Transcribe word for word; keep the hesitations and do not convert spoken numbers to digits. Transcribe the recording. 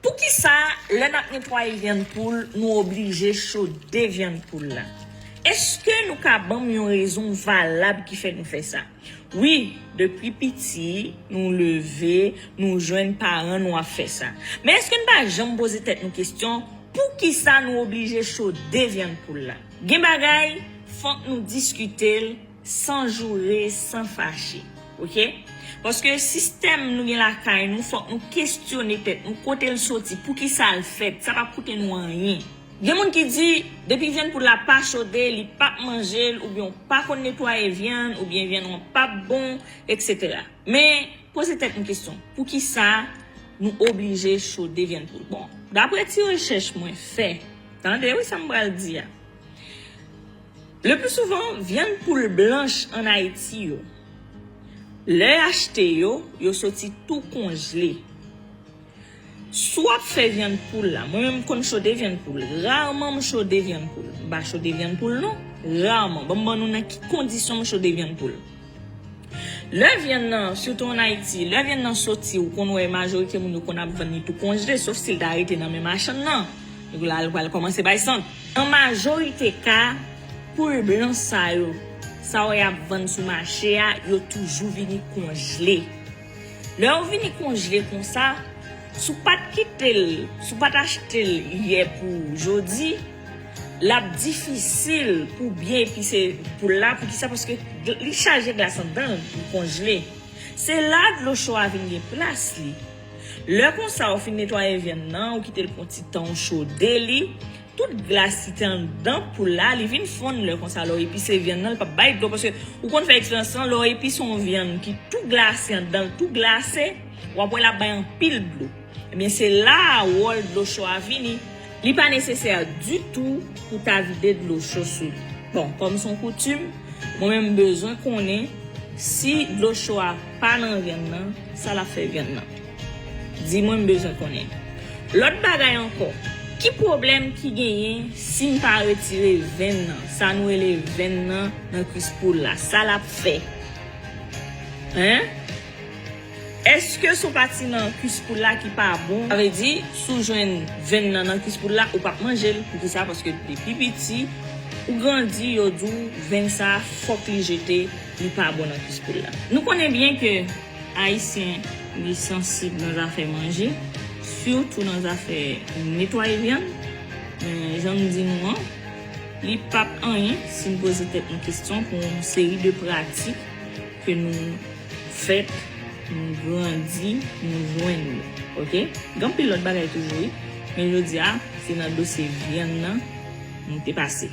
Poukisa, lè n ap netwaye vyann poul, nou oblije chode vyann poul la? Èske nou ka ban m yon rezon valab ki fè nou fè sa? Wi, depi piti, nou leve, nou jwenn paran nou ap fè sa. Men èske n pa janm poze tèt nou kesyon, poukisa nou oblije chode vyann poul la? Gen bagay, fòk nou diskite l san joure, san fache. Oke? Paske sistèm nou gen lakay nou, fòk nou kesyone tèt nou, kote l soti, poukisa l fèt, sa p ap koute nou anyen. Gen moun ki di, depi vyann poul la pa chode, li p ap manje l, oubyen w pa konn netwaye vyann, oubyen vyann ou an p ap bon, etsetera. Men, poze tèt nou kesyon, poukisa nou oblije chode vyann poul? Bon, daprè ti rechèch mwen fè, tande wi sa m pral di a. Le pli souvan, vyann poul blanch ann Ayiti yo, lè achte yo, yo soti tou konjle. Si w ap fè vyann poul la, mwen menm m konn chode vyann poul. Raman m chode vyann poul. M pa chode vyann poul non, raman. Ban m ban nou nan ki kondisyon m chode vyann poul. Lè vyann nan, sitou ann Ayiti, lè vyann nan soti, ou konn wè majorite moun yo konn ap vann li tou konjle, sof si l ta rete nan men machann nan. Donk la, l pral kòmanse bay sant. Nan majorite ka, poul blan sa yo, sa w wè y ap vann sou mache a, yo toujou vini konjle. Lè yo vini konjle konsa, si w pa t kite l, si w pa t achte l yè pou jodi, l ap difisil pou w byen epise poul la. Poukisa? Paske li chaje glas anndan l, li konjle. Se la dlo cho a vin gen plas li. Lè konsa, ou fin netwaye vyann nan, ou kite l pou yon ti tan, ou chode li, tout glas ki te anndan poul la, li vin fonn. Lè konsa, lè w epise vyann nan, li p ap bay dlo, paske ou konn fè eksperyans lan, lè w epise yon vyann ki tou glase anndan l, tou glase, w ap wè l ap bay anpil dlo. Ebyen, se la a wòl dlo cho a vini. Li pa nesesè ditou pou w ta vide dlo cho sou li. Bon, kòm se yon koutim, mwen menm m bezwen konnen si dlo cho a pa nan vyann nan, sa l ap fè vyann nan. Di mwen, m bezwen konnen. Lòt bagay ankò, ki pwoblèm ki genyen si m pa retire venn nan, sa nou rele venn nan, nan kwis poul la, sa l ap fè? Hein? Èske se yon pati nan kwis poul la ki pa bon? Sa vle di, si w jwenn venn nan nan kwis poul la, ou p ap manje l. Poukisa? Paske depi piti, ou grandi, yo di w venn sa a, fòk li jete, li pa bon nan kwis poul la. Nou konnen byen ke Ayisyen, li sansib nan zafè manje, sitou nan zafè netwaye vyann. Men, jan m di nou an, li p ap anyen si n poze tèt nou kesyon pou yon seri de pratik ke nou fèt, nou grandi, nou jwenn yo. Oke? Gen anpil lòt bagay toujou, wi. Men jodi a, se nan dosye vyann nan nou te pase.